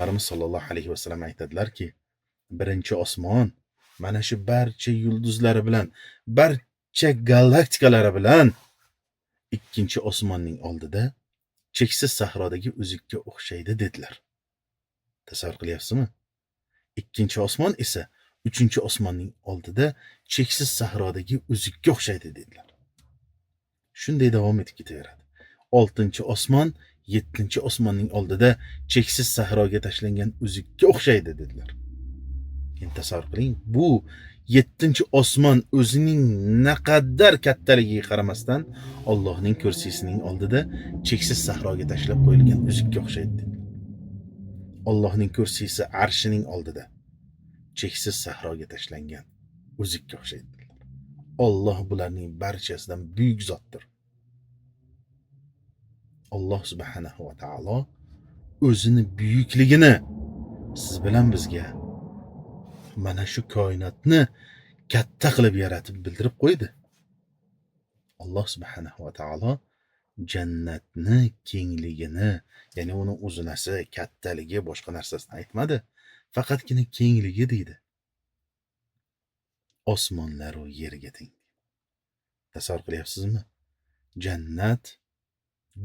Payg'ambarimiz sollallohu alayhi vasallam aytadilarki, birinchi osmon mana shu barcha yulduzlari bilan, barcha galaktikalari bilan ikkinchi osmonning oldida cheksiz sahrodagi uzukka o'xshaydi dedilar. Tasavvur qilyapsizmi? Ikkinchi osmon esa uchinchi osmonning oldida cheksiz sahrodagi uzukka o'xshaydi dedilar. Shunday davom etib ketaveradi. Oltinchi osmon yettinchi osmonning oldida cheksiz sahroga tashlangan uzukka o'xshaydi dedilar. Endi tasavvur qiling, bu yettinchi osmon o'zining naqadar kattaligiga qaramasdan Allohning kursisining oldida cheksiz sahroga tashlab qo'yilgan uzukka o'xshaydi dedilar. Allohning kursisi arshining oldida cheksiz sahroga tashlangan uzukka o'xshaydi dedilar. Alloh bularning barchasidan buyuk zotdir. Alloh subhanahu va taolo o'zini buyukligini siz bilan bizga mana shu koinotni katta qilib yaratib bildirib qo'ydi. Alloh subhanahu va taolo jannatni kengligini, ya'ni uni uzunasi, kattaligi, boshqa narsasini aytmadi. Faqatgina kengligi deydi. Osmonlar u yerga teng. Tasavvur qilyapsizmi? Jannat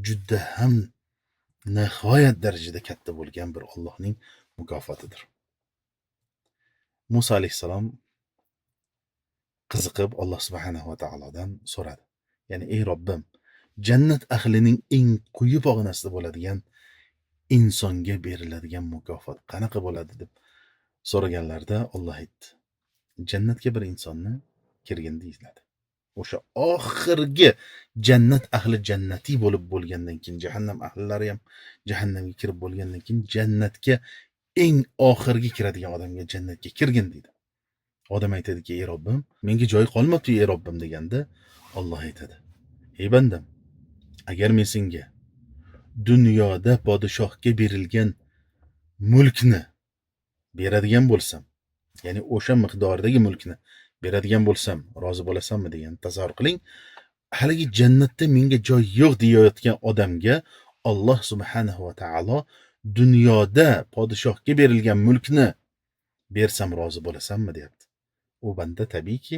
juda ham nihoyat darajada katta bo'lgan bir Allohning mukofotidir. Musa alayhissalom qiziqib Alloh subhanahu va taolodan so'radi. Ya'ni ey Robbim, jannat ahlining eng quyi pog'onasida bo'ladigan insonga beriladigan mukofot qanaqa bo'ladi deb so'raganlarida Alloh aytdi. Jannatga bir insonni kirgin deyiladi. O'sha oxirgi jannat ahli jannatiy bo'lib bo'lgandan keyin, jahannam ahllari ham jahannamga kirib bo'lgandan keyin jannatga eng oxirgi kiradigan odamga jannatga kirgin deydi. Odam aytadiki, ey Robbim, menga joy qolmabdi ey Robbim deganda Alloh aytadi: ey bandam, agar men senga dunyoda podshohga berilgan mulkni beradigan bo'lsam, ya'ni o'sha miqdordagi mulkni beradigan bo'lsam, rozi bo'lasanmi degan tasavvur qiling. Haligi jannatda menga joy yo'q deyayotgan odamga Alloh subhanahu va taolo dunyoda podshohga berilgan mulkni bersam rozi bo'lasanmi deyapti. U banda tabiiyki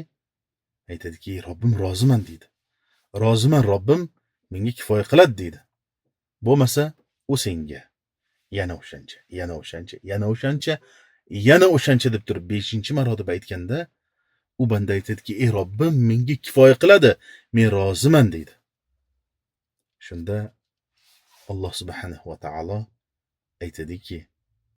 aytadiki, Robbim roziman deydi. Roziman Robbim, menga kifoya qiladi deydi. Bo'lmasa u senga yana o'shancha, yana o'shancha, yana o'shancha, yana o'shancha deb turib 5-marotaba aytganda u banda aytadiki, ey Robbim, menga kifoya qiladi, men roziman deydi. Shunda Alloh subhanahu va taolo aytadiki,